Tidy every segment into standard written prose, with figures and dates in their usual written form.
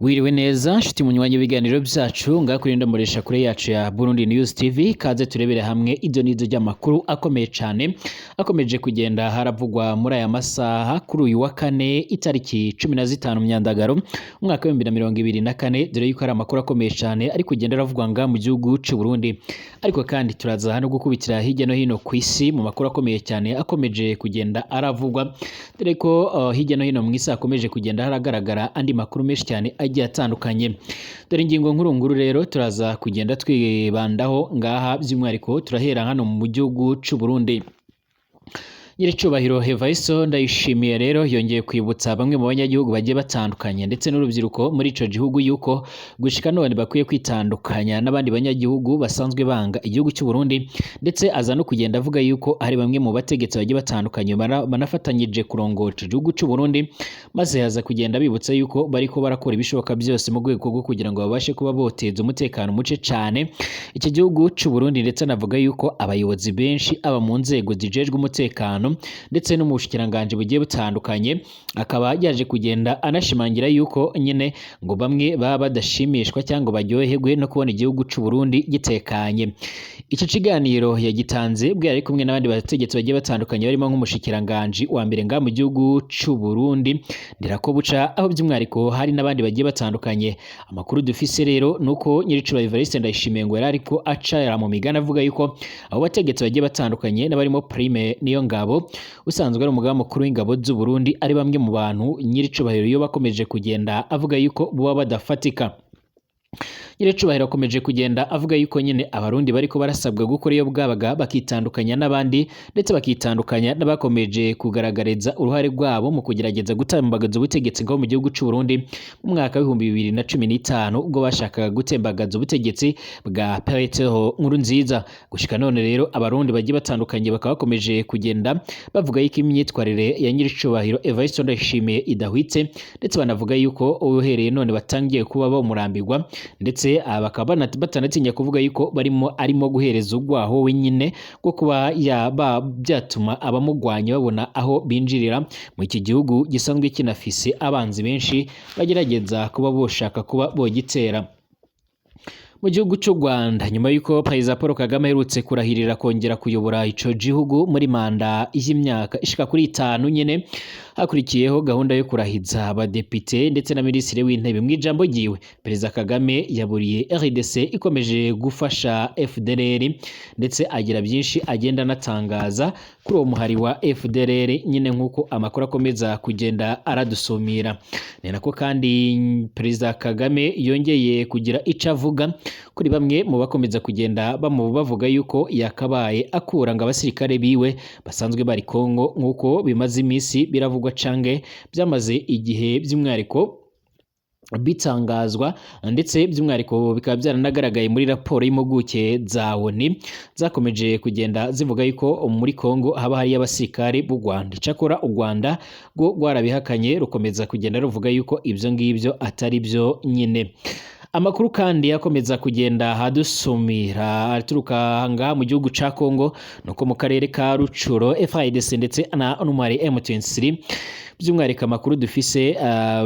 Wiriwe neza nshuti munywanyi w'ibiganiro byacu ngaha kuri ndomoresha kure yacu ya Burundi News TV, kaze turebere hamwe ibyo nizo ry'amakuru akomeye cyane akomeje kugenda haravugwa muri aya masaha kuri uyu wa kane itariki 15 Myandagaro umwaka wa 2024. Dore yuko ari amakuru akomeye cyane ari kugenda aravugwa ngaha mu gihugu cy'u Burundi, ariko kandi turaza hano gukubitira hirya no hino ku isi mu makuru akomeye cyane akomeje kugenda aravugwa, dore ko hirya no hino mu isi hakomeje kugenda haragaragara andi makuru menshi cyane agiye atandukanye. Dore ingingo nkuru nkuru rero turaza kugenda twibandaho ngaha, by'umwihariko turahera hano mu gihugu cy'u Burundi. Nyiricubahiro Evariste Ndayishimiye rero yongeye kwibutsa bamwe mu banyagihugu bagiye batandukanye ndetse n'urubyiruko muri ico gihugu yuko gushika none bakwiye kwitandukanya n'abandi banyagihugu basanzwe banga igihugu cy'u Burundi, ndetse aza no kugenda avuga yuko hari bamwe mu bategetsi bagiye batandukanye banafatanyije kurongora ico gihugu cy'u Burundi, maze haza kugenda bibutsa yuko bariko barakora ibishoboka byose mu rwego rwo kugira ngo babashe kuba boteza umutekano muce cane iki gihugu cy'u Burundi, ndetse anavuga yuko abayobozi benshi aba mu nzego zijejwe umutekano ndetse no mu bushikiranganji bugiye butandukanye, akaba yaje kugenda anashimangira yuko nyine ngo bamwe baba badashimishwa cyangwa baryoherwe no kubona igihugu cy'u Burundi gitekanye. Iki kiganiro yagitanze bwo yari kumwe n'abandi bategetsi bagiye batandukanye barimo nk'umushikiranganji wa mbere ngaha mu gihugu cy'u Burundi Ndirakobuca, aho by'umwihariko hari n'abandi bagiye batandukanye. Amakuru dufise rero nuko Nyiricubahiro Evariste Ndayishimiye ngo yari ariko acara mu migani avuga yuko abo bategetsi bagiye batandukanye n'abarimo Prime Niyongabo usanzwe ari umugaba mukuru w'ingabo z'u Burundi ari bamwe mu bantu Nyiricubahiro iyo bakomeje kugenda avuga yuko boba badafatika. Nyiricubahiro akomeje kugenda avuga yuko nyine abarundi bariko barasabwa gukora iyo bwabaga bakitandukanya n'abandi, ndetse bakitandukanya n'abakomeje kugaragariza uruhare rwabo mu kugerageza gutembagaza ubutegetsi bwo mu gihugu cy'u Burundi mu mwaka wa 2015 ubwo bashakaga gutembagaza ubutegetsi bwa Petero Nkurunziza. Gushika none rero abarundi bagiye batandukanye bakaba bakomeje kugenda bavuga yuko imyitwarire ya Nyiricubahiro Evariste Ndayishimiye idahwitse, ndetse banavuga yuko uhereye none batangiye kuba bamurambirwa, ndetse bakaba batanatinya kuvuga yuko barimo arimo guhereza urwaho wenyine rwo kuba yaba byatuma abamugwanya babona aho binjirira mu iki gihugu gisanzwe kinafise abanzi benshi bagerageza kuba boshaka kuba bogitera. Mu gihugu cy'u Rwanda, nyuma y'uko Perezida Paul Kagame aherutse kurahirira kongera kuyobora ico gihugu muri manda y'imyaka ishika kuri 5 nyene, hakurikiyeho gahunda yo kurahiza abadepite ndetse na minisitiri w'intebe. Mu ijambo ryiwe Perezida Kagame yaburiye RDC ikomeje gufasha FDLR, ndetse agira byinshi agenda anatangaza kuri uwo muhari wa FDLR nyine nk'uko amakuru akomeza kugenda aradusumira. Ni nako kandi Perezida Kagame yongeye kugira ico avuga kuri bamwe mu bakomeza kugenda bavuga yuko yakabaye akura ngo abasirikare biwe basanzwe bari Kongo, nk'uko bimaze iminsi biravugwa canke byamaze igihe by'umwihariko bitangazwa, ndetse by'umwihariko bikaba byaranagaragaye muri raporo y'impuguke za ONU zakomeje kugenda zivuga yuko muri Kongo haba hariyo abasirikare b'u Rwanda. Icyakora u Rwanda rwo rwarabihakanye rukomeza kugenda ruvuga yuko ibyo ngibyo atari byo nyine. Amakuru kandi akomeza kugenda hadusumira aturuka ngaha mu gihugu ca Kongo nuko mu karere ka Rucuro FARDC ndetse na n'umwari M23, by'umwihariko amakuru dufise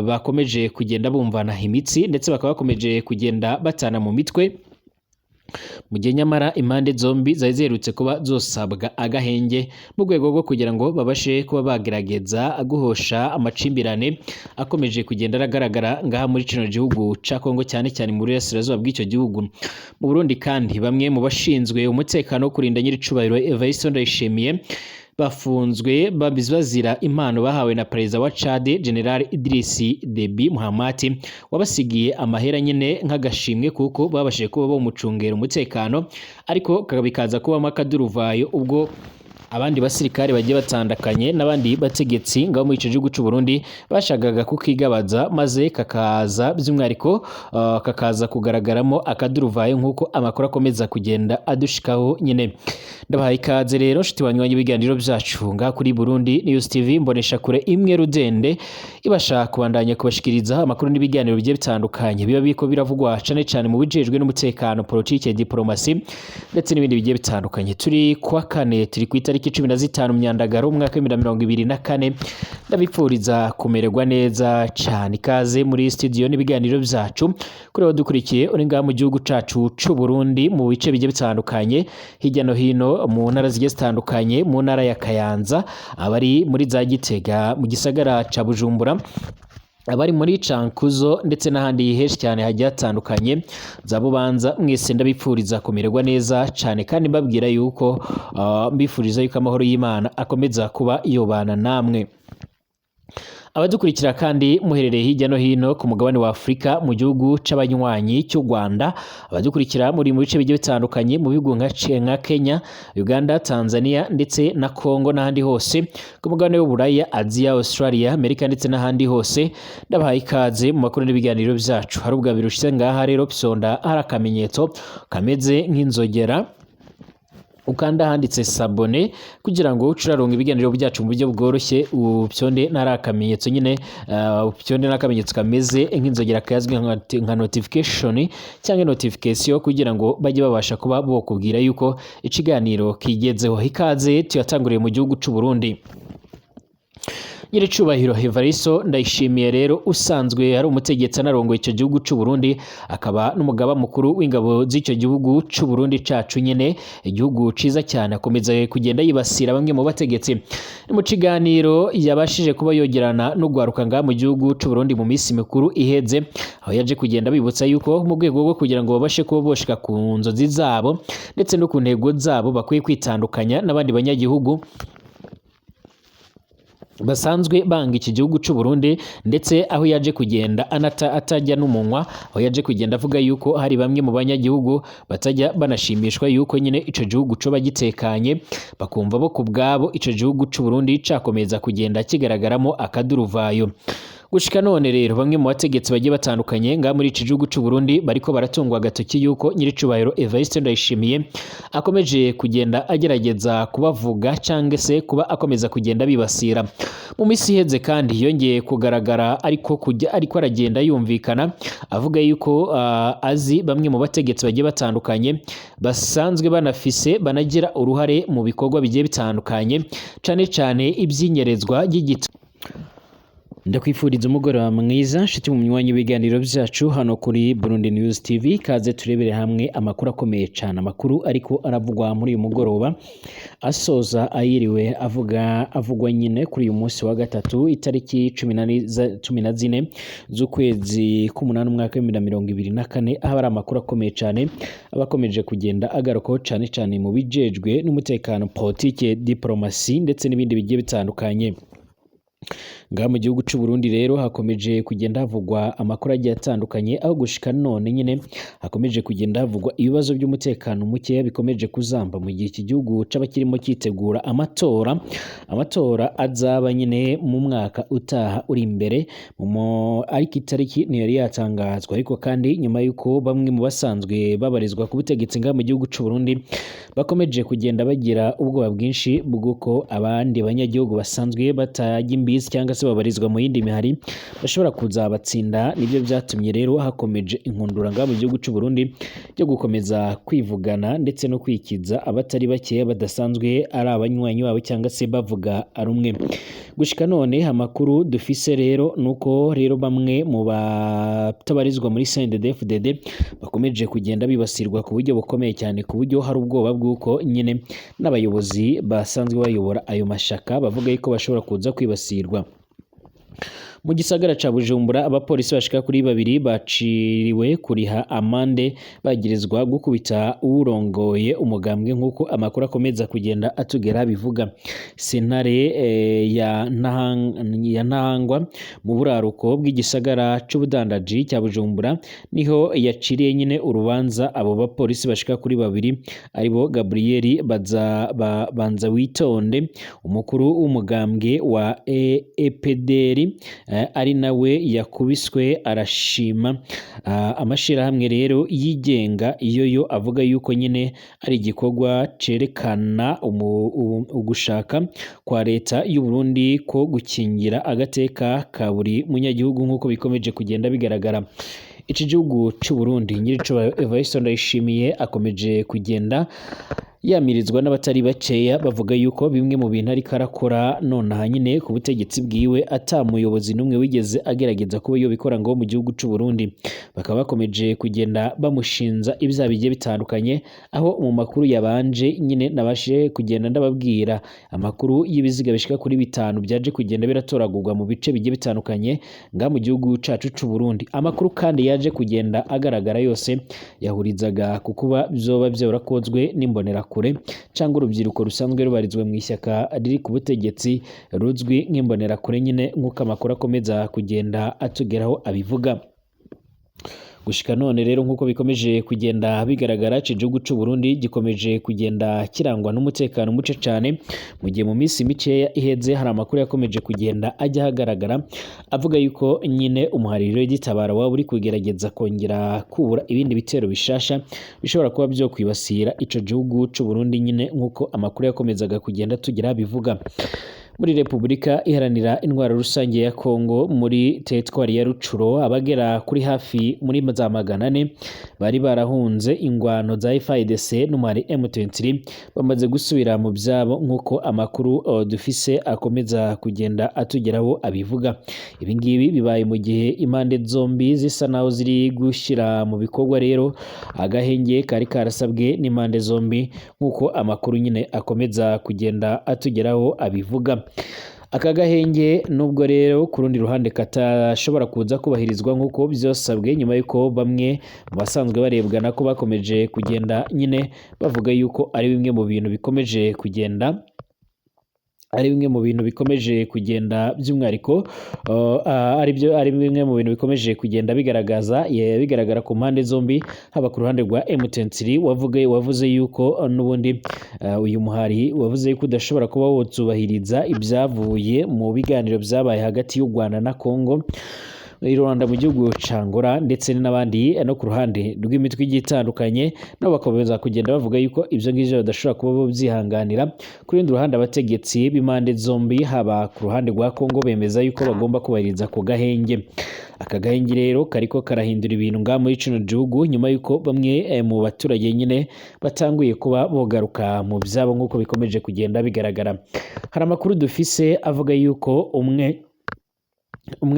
bakomeje kugenda bumvana imitsi ndetse bakaba bakomeje kugenda batana mu mitwe, mu gihe nyamara impande zombi zari ziherutse kuba zosabwa agahenge mu rwego rwo kugira ngo babashe kuba bagerageza guhosha amacimbirane akomeje kugenda aragaragara ngaha muri kino gihugu ca Kongo, cyane cyane mu burasirazuba bw'icyo gihugu. Mu Burundi kandi bamwe mu bashinzwe umutekano wo kurinda Nyiricubahiro Evariste Ndayishimiye bafunzwe bazira impano bahawe na Perezida wa Chad General Idriss Deby Mahamat, wabasigiye amahera nyine nk'agashimwe kuko babashije kuba bamucungera umutekano, ariko bikaza kubamo akaduruvayo ubwo abandi basirikare bagiye batandukanye n'abandi bategetsi ngabo muri ico gihugu cy'u Burundi bashakaga kukigabaza, maze kakaza by'umwihariko kakaza kugaragaramo akaduruvayo nk'uko amakuru akomeza kugenda adushikaho nyine. Ndabahaye ikaze rero nshuti banywanyi ibiganiro byacu ngaha kuri Burundi News TV, mbonesha kure imwe rudende ibasha kubandanya kubashikiriza amakuru n'ibiganiro bigiye bitandukanye biba biriko biravugwa cane cane mu bijejwe n'umutekano, politike, diplomasi ndetse n'ibindi bigiye bitandukanye. Turi kuwa kane, turi ku itariki itariki 15 Myandagaro umwaka wa 2024. Ndabipfuriza kumererwa neza cyane. Ikaze muri studio n'ibiganiro byacu kuri dukurikiye uri ngaha mu gihugu cacu c'u Burundi, mu bice bigiye bitandukanye hirya no hino, mu ntara zigiye zitandukanye, mu ntara ya Kayanza, abari muri za Gitega, mu gisagara ca Bujumbura, abari muri Cankuzo ndetse n'ahandi henshi cyane hagiye hatandukanye za Bubanza, mwese ndabipfuriza kumererwa neza cyane kandi mbabwira yuko mbifuriza yuko amahoro y'Imana akomeza kuba yobana namwe. Abadukurikira kandi muherereye hirya no hino ku mugabane wa Afurika, mu gihugu c'abanywanyi cy'u Rwanda, abadukurikira muri mu bice bigiye bitandukanye mu bihugu nka Kenya, Uganda, Tanzania ndetse na Congo n'ahandi hose ku mugabane w'Uburaya, Aziya, Australia, Amerika ndetse n'ahandi hose, ndabahaye ikaze mu makuru n'ibiganiro byacu. Hari ubwa mbere ushitse ngaha rero, psonda hari akamenyetso kameze nk'inzogera, ukanda handitse s'abonner kugira ngo uce uraronka ibiganiro byacu mu buryo bworoshye. Upyonde n'ari akamenyetso nyine, upyonde n'akamenyetso kameze nk'inzogera kazwi nka notification cyangwa notification, kugira ngo bajye babasha kuba bokubwira yuko ikiganiro kigezeho. Ikaze tuyatanguriye mu gihugu c'u Burundi. Nyiricubahiro Evaristo Ndayishimiye rero, usanzwe ari umutegetsi anarongoye icyo gihugu c'u Burundi, akaba n'umugaba mukuru w'ingabo z'icyo gihugu c'u Burundi cacu nyene, igihugu ciza cyane, akomeza kugenda yibasira bamwe mu bategetsi. Ni mu kiganiro yabashije kuba yogerana n'ugwaruka ngaha mu gihugu c'u Burundi mu minsi mikuru iheze, aho yaje kugenda bibutsa yuko mu rwego rwo kugira ngo babashe kuba boshika ku nzozi zabo ndetse no ku ntego zabo, bakwiye kwitandukanya n'abandi banyagihugu basanzwe banga iki gihugu c'u Burundi. Ndetse aho yaje kugenda anata atajya n'umunwa, aho yaje kugenda avuga yuko hari bamwe mu banyagihugu batajya banashimishwa yuko nyine ico gihugu coba gitekanye, bakumva bo ku bwabo ico gihugu c'u Burundi cakomeza kugenda kigaragaramo akaduruvayo. Gushika none rero, bamwe mu bategetsi bagiye batandukanye ngaha muri iki gihugu c'u Burundi bariko baratungwa agatoki yuko nyiricubahiro Evariste Ndayishimiye akomeje kugenda agerageza kubavuga cyangwa se kuba akomeza kugenda bibasira. Mu minsi iheze kandi yongeye kugaragara ariko kujya ariko aragenda yumvikana avuga yuko azi bamwe mu bategetsi bagiye batandukanye basanzwe banafise banagira uruhare mu bikorwa bigiye bitandukanye, cane cane ivy'inyerezwa ry'igitoro. Ndakwifuriza umugoroba mwiza nshuti mu myanya w'ibiganiro byacu hano kuri Burundi News TV. Kaze turebere hamwe amakuru akomeye cyane, amakuru ariko aravugwa muri uyu mugoroba asoza ayiriwe avuga avugwa nyine kuri uyu munsi wa gatatu, itariki 14 z'ukwezi k'umunani umwaka wa 2024, aho ari amakuru akomeye cyane abakomeje kugenda agarukaho cyane cyane mu bijejwe n'umutekano, politike, diplomasi ndetse n'ibindi bigiye bitandukanye. Ngaha mu gihugu c'u Burundi rero hakomeje kugenda havugwa amakuru agiye atandukanye, aho gushika none nyine hakomeje kugenda havugwa ibibazo by'umutekano mukeya bikomeje kuzamba mu gihe iki gihugu caba kirimo cyitegura amatora azaba nyine mu mwaka utaha uri imbere, ariko itariki ntiyari yatangazwa. Ariko kandi nyuma y'uko bamwe mu basanzwe babarizwa ku butegetsi ngaha mu gihugu c'u Burundi bakomeje kugenda bagira ubwoba bwinshi bw'uko abandi banyagihugu basanzwe batajya imbizi cyangwa se babarizwa mu yindi mihari bashobora kuzabatsinda, nibyo byatumye rero hakomeje inkundura ngaha mu gihugu c'u Burundi ryo gukomeza kwivugana ndetse no kwikiza abatari bakeya badasanzwe ari abanywanyi babo cyangwa se bavuga rumwe. Gushika none amakuru dufise rero nuko rero bamwe mu batabarizwa muri CNDD-FDD bakomeje kugenda bibasirwa ku buryo bukomeye cyane, ku buryo hari ubwoba bw'uko nyine n'abayobozi basanzwe bayobora ayo mashaka bavuga yuko bashobora kuza kwibasirwa. Mu gisagara ca Bujumbura abapolisi bashika kuri babiri baciriwe kuriha amande bagirizwa gukubita uwurongoye umugambwe, nk'uko amakuru akomeza kugenda atugera bivuga. Sentare ya Ntahangwa mu buraruko bw'igisagara c'ubudandaji cya Bujumbura niho yaciriye nyine urubanza abo bapolisi bashika kuri babiri, aribo Gabriel Banza Witonde, umukuru w'umugambwe wa EPDR, ari nawe yakubiswe arashima. Amashirahamwe rero yigenga iyo yo avuga yuko nyine ari igikorwa cerekana ugushaka kwa leta y'u Burundi ko gukingira agateka ka buri munyagihugu, nk'uko bikomeje kugenda bigaragara. Iki gihugu c'u Burundi, nyiricubahiro Evariste Ndayishimiye akomeje kugenda Yamirizwa n'abatari bakeya bavuga yuko bimwe mu bintu ariko arakora nonaha nyine ku butegetsi bwiwe ata muyobozi n'umwe wigeze agerageza kuba yobikora ngo mu gihugu c'u Burundi. Bakaba bakomeje kugenda bamushinza ibyaha bigiye bitandukanye, aho mu makuru yabanje nyine nabashije kugenda ndababwira amakuru y'ibiziga bishika kuri 5 byaje kugenda biratoragurwa mu bice bigiye bitandukanye nga mu gihugu cacu c'u Burundi. Amakuru kandi yaje kugenda agaragara yose yahurizaga ku kuba vyoba vyorakozwe n'imbonerakure cyangwa urubyiruko rusanzwe rubarizwa mu ishyaka riri ku butegetsi ruzwi nk'imbonerakure nyine, nk'uko amakuru akomeza kugenda atugeraho abivuga. Gushika none rero, nk'uko bikomeje kugenda bigaragara, ico gihugu c'u Burundi gikomeje kugenda kirangwa n'umutekano muce cane, mu gihe mu minsi mikeya iheze hari amakuru yakomeje kugenda ajya ahagaragara avuga yuko nyine umuhariro w'igitabara waba uri kugerageza kongera kubura ibindi bitero bishasha bishobora kuba byo kwibasira ico gihugu c'u Burundi nyine, nk'uko amakuru yakomezaga kugenda tugira bivuga. Muri Repubulika Iharanira Intwaro Rusange ya Kongo, muri teritwari ya Rucuro, abagera kuri hafi muri za 400 bari barahunze ingwano za FARDC n'umwari M23 bamaze gusubira mu byabo, nk'uko amakuru dufise akomeza kugenda atugeraho abivuga. Ibi ngibi bibaye mu gihe impande zombi zisa naho ziri gushyira mu bikorwa rero agahenge kari karasabwe n'impande zombi, nk'uko amakuru nyine akomeza kugenda atugeraho abivuga. Aka gahenge nubwo rero ku rundi ruhande katashobora kuza kubahirizwa nk'uko byosabwe, nyuma y'uko bamwe mu basanzwe barebwa nako bakomeje kugenda nyine bavuga yuko ari bimwe mu bintu bikomeje kugenda ari bimwe mu bintu bikomeje kugenda by'umwihariko ari bimwe mu bintu bikomeje kugenda bigaragaza bigaragara ku mpande zombi, haba ku ruhande rwa M23 wavuze yuko n'ubundi uyu muhari wavuze yuko udashobora kuba wotubahiriza ibyavuye mu biganiro byabaye hagati y'u Rwanda na Congo, Rwanda mu gihugu ca Angola, ndetse n'abandi no ku ruhande rw'imitwe igiye itandukanye, nabo bakomeza kugenda bavuga yuko ibyo ngibyo badashobora kuba byihanganira. Ku rundi ruhande, abategetsi b'impande zombi, haba ku ruhande rwa Congo, bemeza yuko bagomba kubahiriza ku gahenge. Aka gahenge rero kariko karahindura ibintu ngaha muri kino gihugu, nyuma yuko bamwe mu baturage nyine batanguye kuba bogaruka mu byabo, nk'uko bikomeje kugenda bigaragara. Hari amakuru dufise avuga yuko umwe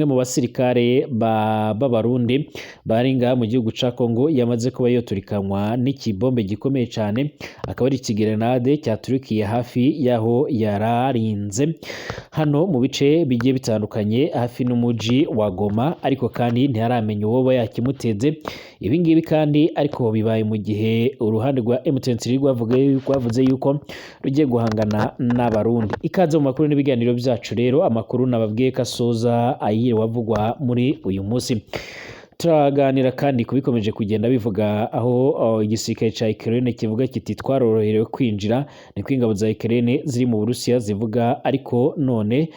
mu basirikare b'Abarundi bari ngaha mu gihugu ca Congo yamaze kuba yoturikanwa n'ikibombe gikomeye cyane, akaba ari ikigerenade cyaturikiye hafi y'aho yararinze hano mu bice bigiye bitandukanye hafi n'umuji wa Goma, ariko kandi ntiharamenya uwo yakimuteze. Ibi ngibi kandi ariko bibaye mu gihe uruhande rwa M23 rwavuze yuko rugiye guhangana n'Abarundi. Ikaze mu makuru n'ibiganiro byacu rero, amakuru nababwiye ko asoza ayiriwe avugwa muri uyu munsi. Turaganira kandi kubikomeje kugenda bivuga aho igisirikare ca Ukraine kivuga kiti twaroroherewe kwinjira, niko ingabo za Ukraine ziri mu Burusiya zivuga, ariko none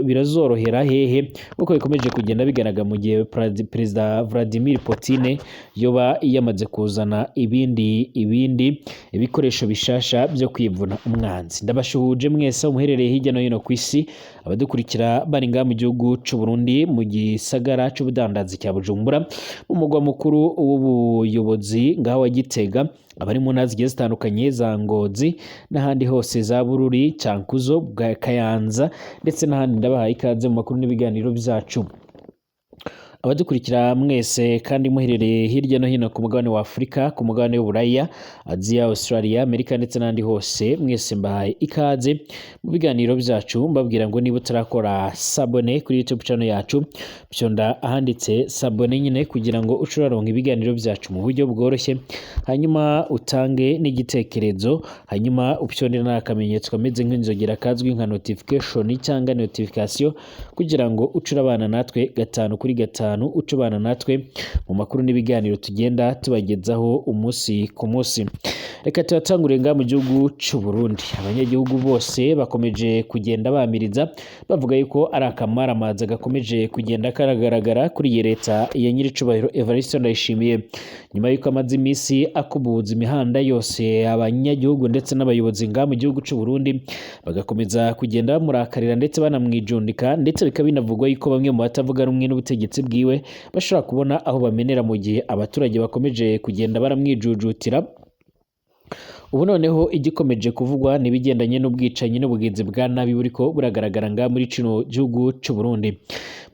birazorohera hehe, nkuko bikomeje kugenda bigaragara mu gihe Perezida Vladimir Putin yoba yamaze kuzana ibindi ibikoresho bishasha byo kwivuna umwanzi. Ndabashuhuje mwese muherereye hirya no hino ku isi, abadukurikira bari ngaha mu gihugu c'u Burundi, mu gisagara c'ubudandazi cya Bujumbura, mu mugwa mukuru w'ubuyobozi ngaho wa Gitega, abari mu ntara zigiye zitandukanye za Ngozi n'ahandi hose za Bururi, Cankuzo, bwa Kayanza ndetse n'ahandi, ndabahaye ikaze mu makuru n'ibiganiro byacu. Abadukurikira mwese kandi muherereye hirya no hino ku mugabane wa Afurika, ku mugabane w'Uburaya, Aziya, Australia, Amerika ndetse n'ahandi hose, mwese mbahaye ikaze mu biganiro byacu. Mbabwira ngo niba utarakora s'abonner kuri YouTube channel yacu, fyonda ahanditse s'abonner nyine kugira ngo uce uraronka ibiganiro byacu mu buryo bworoshye, hanyuma utange n'igitekerezo, hanyuma upyonde n'akamenyetso kameze nk'inzogera kazwi nka notification cyangwa notification, kugira ngo uce urabana natwe 5 kuri 5, uce ubana natwe mu makuru n'ibiganiro tugenda tubagezaho umunsi ku munsi. Reka tuhatangure ngaha mu gihugu c'u Burundi. Abanyagihugu bose bakomeje kugenda bamiriza bavuga yuko ari akamaramaza gakomeje kugenda karagaragara kuri iyi leta ya nyiricubahiro Evariste Ndayishimiye, nyuma yuko amaze iminsi akubuza imihanda yose, abanyagihugu ndetse n'abayobozi ngaha mu gihugu c'u Burundi bagakomeza kugenda bamurakarira ndetse banamwijundika, ndetse bikaba binavugwa yuko bamwe mu batavuga rumwe n'ubutegetsi bwiwe bashobora kubona aho bamenera mu gihe abaturage bakomeje kugenda baramwijujutira. Ubu noneho igikomeje kuvugwa n'ibigendanye n'ubwicanyi n'ubugizi bwa nabi buriko buragaragara nga muri kino gihugu c'u Burundi.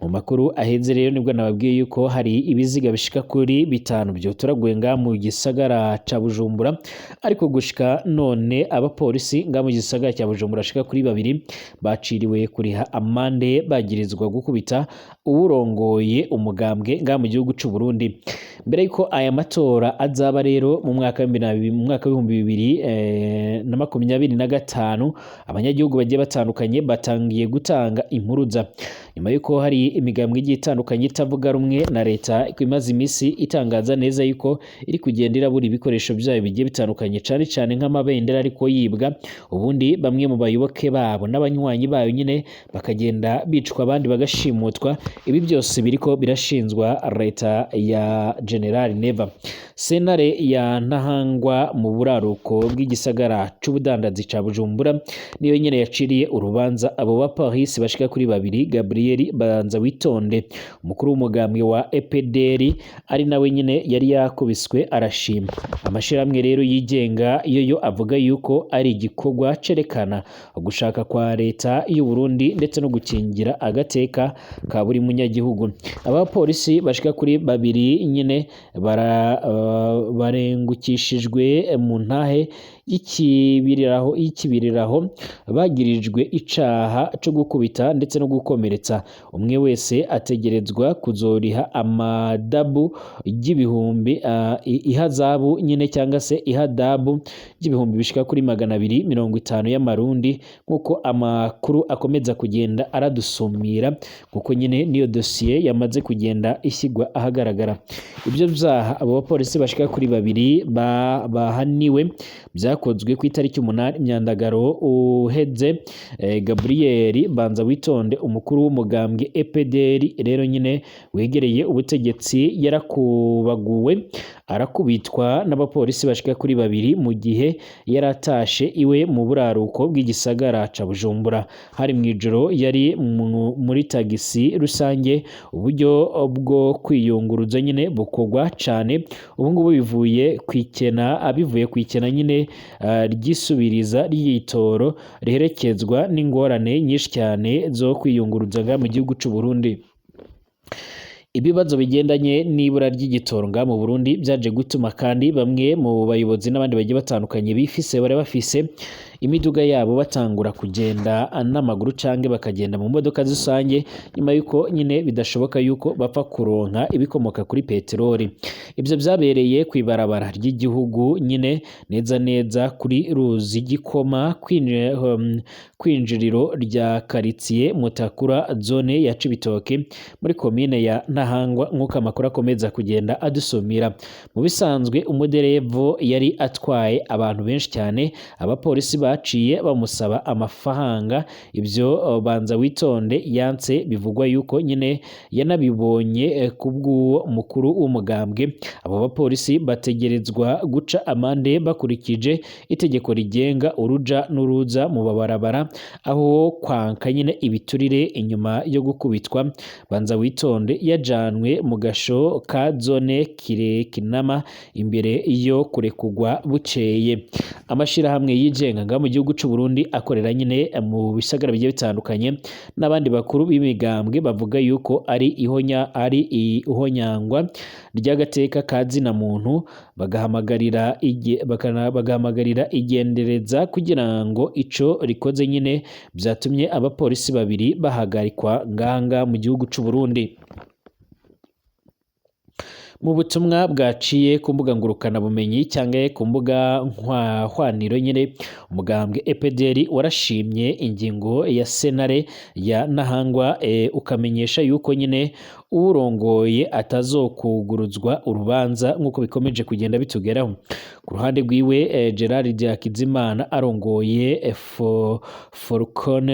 Mu makuru aheze rero nibwo nababwiye yuko hari ibiziga bishika kuri 5 vyotoraguwe nga mu gisagara ca Bujumbura, ariko gushika none abapolisi nga mu gisagara ca Bujumbura bashika kuri 2 baciriwe kuriha amande bagirizwa gukubita uwurongoye umugambwe nga mu gihugu c'u Burundi. Mbere yuko aya matora azaba rero mu mwaka w'2025, abanyagihugu bagiye batandukanye batangiye gutanga impuruza nyuma yuko hari imigambwe igiye itandukanye itavuga rumwe na leta imaze imisi itangaza neza yuko iri kugenda irabura ibikoresho byayo bigiye bitandukanye, cane cane nk'amabendera ariko yibwa, ubundi bamwe mu bayoboke babo n'abanywanyi bayo nyine bakagenda bicwa abandi bagashimutwa. Ibi byose biriko birashinzwa leta ya General Neva. Sentare ya Ntahangwa mu buraruko bw'igisagara c'ubudandazi ca Bujumbura niyo nyene yaciriye urubanza abo ba Paris bashika kuri 2, Gabriel Banza Witonde umukuru w'umugambwe wa EPDR ari nawe nyene yari yakubiswe arashima. Amashirahamwe rero yigenga yoyo avuga yuko ari igikorwa cerekana gushaka kwa leta y'u Burundi ndetse no gukingira agateka ka buri munyagihugu. Abapolisi bashika kuri 2 nyene barengukishijwe mu ntahe y'ikibiriraho bagirijwe icaha co gukubita ndetse no gukomeretsa. Umwe wese ategerezwa kuzoriha amadabu y'ibihumbi ihazabu nyine cyangwa se ihadabu y'ibihumbi bishika kuri 250 y'amarundi, nkuko amakuru akomeza kugenda aradusumira, kuko nyine niyo dosiye yamaze kugenda ishyirwa ahagaragara. Ibyo vyaha abo bapolisi bashika kuri 2 bahaniwe byakozwe ku itariki 8 Myandagaro uheze. Gabriel Banza Witonde umukuru w'umugambwe EPDR rero nyine wegereye ubutegetsi yarakubaguwe arakubitwa n'abapolisi bashika kuri 2 mu gihe yaratashe iwe mu buraruko bw'igisagara ca Bujumbura. Hari mu ijoro yari muri tagisi rusange. Uburyo bwo kwiyunguruza nyine bukogwa cane ubu ngubu bivuye kwikena nyine ryisubiriza ry'itoro riherekezwa n'ingorane nyinshi cyane zo kwiyunguruza mu gihugu c'u Burundi. Ibibazo bigendanye n'ibura ry'igitoro nga mu Burundi byaje gutuma kandi bamwe mu bayobozi n'abandi bagiye batandukanye bifise bari bafise imiduga yabo batangura kugenda n'amaguru canke bakagenda mu modoka rusange, nyuma yuko nyine bidashoboka yuko bapfa kuronka ibikomoka kuri peteroli. Ibyo byabereye kw'ibarabara ry'igihugu nyine neza neza kuri ruzi Gikoma kwinjiriro rya karitsiye Mutakura zone ya Cibitoke muri komine ya Ntahangwa, nk'uko amakuru akomeza kugenda adusumira. Mu bisanzwe umuderevo yari atwaye abantu benshi cyane, abapolisi baciye bamusaba amafaranga. Ibyo Banza Witonde yanse, bivugwa yuko nyine yanabibonye kubw'uwo mukuru w'umugambwe. Abo bapolisi bategerezwa guca amande bakurikije itegeko rigenga uruja n'uruza mu babarabara, aho kwanka nyine ibiturire. Inyuma yo gukubitwa Banza Witonde yajanwe mu gasho ka zone Kinama imbere yo kurekugwa bukeye. Amashirahamwe yigenga nga mu gihugu c'u Burundi akorera nyine mu bisagara bigiye bitandukanye n'abandi bakuru b'imigambwe bavuga yuko ari ihonyangwa ry'agateka ka zina muntu, bagahamagarira igendereza kugira ngo ico rikoze nyine byatumye abapolisi 2 bahagarikwa nganga mu gihugu c'u Burundi. Mu butumwa bwaciye ku mbuga ngurukana bumenyi cyangwa ku mbuga hwaniro nyine, umugambwe EPDR warashimye ingingo ya sentare ya Ntahangwa, ukamenyesha yuko nyine urongoye atazokuguruzwa urubanza nk'uko bikomeje kugenda bitugeraho. Ku ruhande rwiwe Gerard Hakizimana arongoye Forcon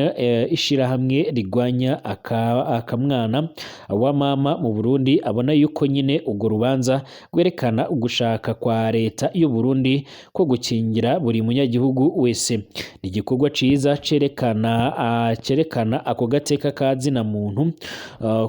ishirahamwe rigwanya akamwana wa mama mu Burundi, abona yuko nyine urwo rubanza rwerekana ugushaka kwa leta y'u Burundi ko gukingira buri munyagihugu wese. Ni igikorwa ciza cerekana ako gateka ka zina muntu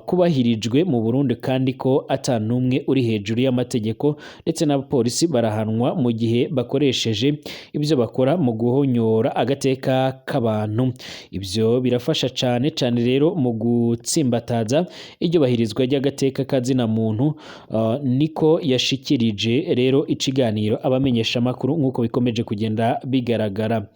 kubahirijwe yubahirijwe mu Burundi kandi ko ata n'umwe uri hejuru y'amategeko, ndetse n'abapolisi barahanwa mu gihe bakoresheje ibyo bakora mu guhonyora agateka k'abantu. Ibyo birafasha cane cane rero mu gutsimbataza iryubahirizwa ry'agateka kazina muntu, niko yashikirije rero ikiganiro abamenyesha makuru nk'uko bikomeje kugenda bigaragara.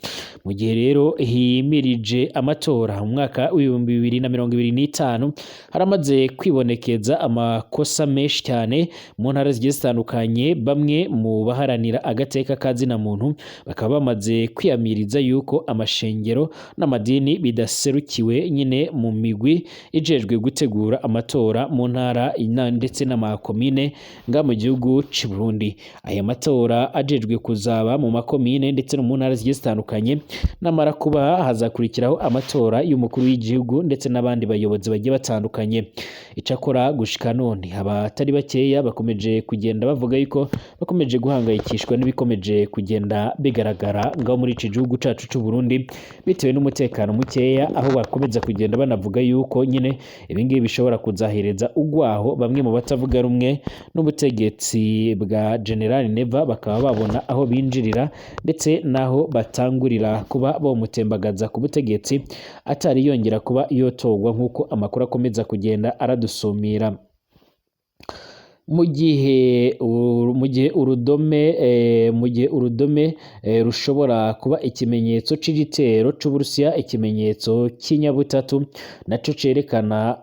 Mu gihe rero himirije amatora mu mwaka w'2025, haramaze kwibonekeza amakosa menshi cyane mu ntara zigiye zitandukanye. Bamwe mu baharanira agateka kazina muntu bakaba bamaze kwiyamiriza yuko amashengero n'amadini bidaserukiwe nyine mu migwi ijejwe gutegura amatora mu ntara ndetse n'amakomine nga mu gihugu c'u Burundi. Aya matora ajejwe kuzaba mu makomine ndetse no mu ntara zigiye zitandukanye, namara kuba hazakurikiraho amatora y'umukuru w'igihugu ndetse n'abandi bayobozi bagiye batandukanye. Icakora gushika none abatari bakeya bakomeje kugenda bavuga yuko bakomeje guhangayikishwa n'ibikomeje kugenda bigaragara ngaho muri iki gihugu cacu c'u Burundi bitewe n'umutekano mukeya, aho bakomeza kugenda banavuga yuko nyine ibingibi bishobora kuzahereza ugwaho bamwe mu batavuga rumwe n'ubutegetsi bwa General Neva, bakaba babona aho binjirira ndetse n'aho batangurira kuba bomutembagaza ku butegetsi atari yongera kuba yotogwa, nk'uko amakuru akomeza kugenda aradusumira. Mu gihe urudome rushobora kuba ikimenyetso c'igitero c'Uburusiya, ikimenyetso cy'inyabutatu naco cerekana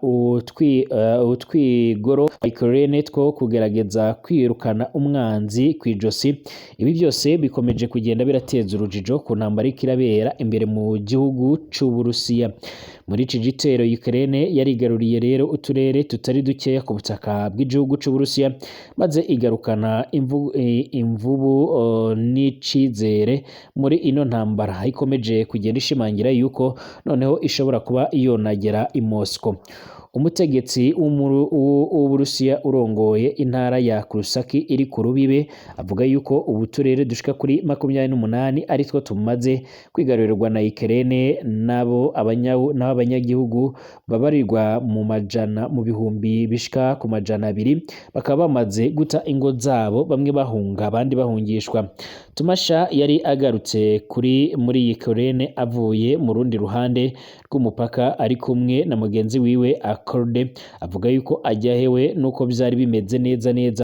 utwigoro Ukraine two kugerageza kwirukana umwanzi kw'ijosi. Ibi byose bikomeje kugenda birateza urujijo ku ntambara iriko irabera imbere mu gihugu c'Uburusiya. Muri iki gitero Ukraine yarigaruriye rero uturere tutari dukeya ku butaka bw'igihugu c'Uburusiya, maze igarukana imvubu n'icizere muri ino ntambara ikomeje kugenda ishimangira yuko noneho ishobora kuba yonagera i Moscow. Umutegetsi w'Uburusiya urongoye intara ya Kursk iri ku rubibe avuga yuko ubu turere dushika kuri 28 aritwo tumaze kwigarurirwa na Ukraine, nabo abanyagihugu babarirwa mu majana mu bihumbi bishika ku 200 bakaba bamaze guta ingo zabo, bamwe bahunga abandi bahungishwa. Tumasha yari agarutse kuri muri Ukraine avuye mu rundi ruhande rw'umupaka ari kumwe na mugenzi wiwe Akorde, avuga yuko ajyahewe nuko byari bimeze neza neza.